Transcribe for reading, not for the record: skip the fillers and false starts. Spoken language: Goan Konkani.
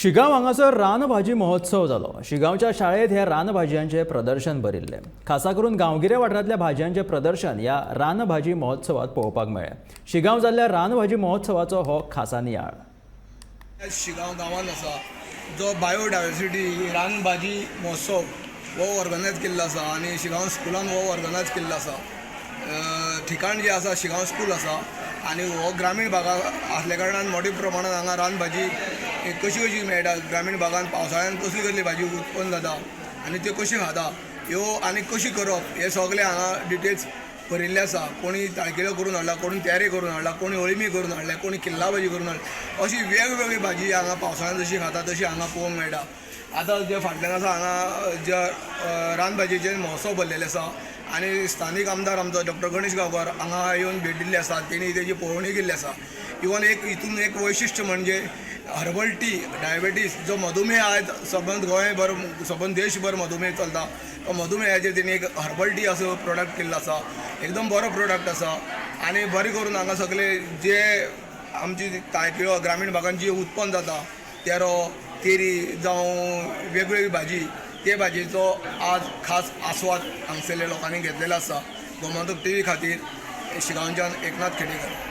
शिगांव हांगासर रानभाजी महोत्सव जालो. शिगांवच्या शाळेंत हे रानभाजयांचें प्रदर्शन भरिल्लें. खासा करून गांवगिऱ्या वाठारांतल्या भाजयांचें प्रदर्शन ह्या रानभाजी महोत्सवात पळोवपाक मेळ्ळें. शिगांव जाल्ल्या रानभाजी महोत्सवाचो हो खासा नियाळ. शिगांव गांवांत आसा जो बायोडायवर्सिटी रानभाजी महोत्सव हो ऑर्गनायज केल्लो आसा आनी शिगांव स्कुलान हो ऑर्गनायज केल्लो आसा. ठिकाण जें आसा, शिगांव स्कूल आसा आनी हो ग्रामीण भागा आसल्या कारणान मोठ्या प्रमाणान हांगा रानभाजी कशी कशी मेळटा, ग्रामीण भागान पावसाळ्यान कसली कसली भाजी उत्पन्न जाता आनी त्यो कशी खाता ह्यो आनी कशी करप हे सगळें हांगा डिटेल्स बरयल्लें आसा. कोणी ताळकिळो करून हाडला, कोणी तेरे करून हाडला, कोणी अळमी करून हाडल्या, कोणी किल्ला भाजी करून हाडल्या. अशी वेगवेगळी भाजी हांगा पावसाळ्यान जशी खाता तशी हांगा पळोवंक मेळटा. आतां जे फाटल्यान आसा, हांगा जे रानभाजयेचे महोत्सव भरलेले आसा आनी स्थानीक आमदार आमचो डॉक्टर गणेश गांवकार हांगा येवन भेट दिल्ली आसा. तेणी तेजी पळोवणी केल्ली आसा. इवन एक हितून एक वैशिश्ट म्हणजे हर्बल टी, डायबेटीस जो मधुमेह आयज सबंद गोंयभर, सबंद देशभर मधुमेह चलता, तो मधुमेहाचेर तेणी एक हर्बल टी असो प्रोडक्ट केल्लो आसा. एकदम बरो प्रोडक्ट आसा आनी बरें करून हांगा सगळे जे आमची ताळकिळो ग्रामीण भागान जी उत्पन्न जाता, तेरो, तेरी जावं वेगवेगळी भाजी, ते भाजयेचो आज खास आस्वाद हांगसरल्या लोकांनी घेतलेलो आसा. गोमंतक टीव्ही खातीर शिगांवच्यान एकनाथ खेडेकर.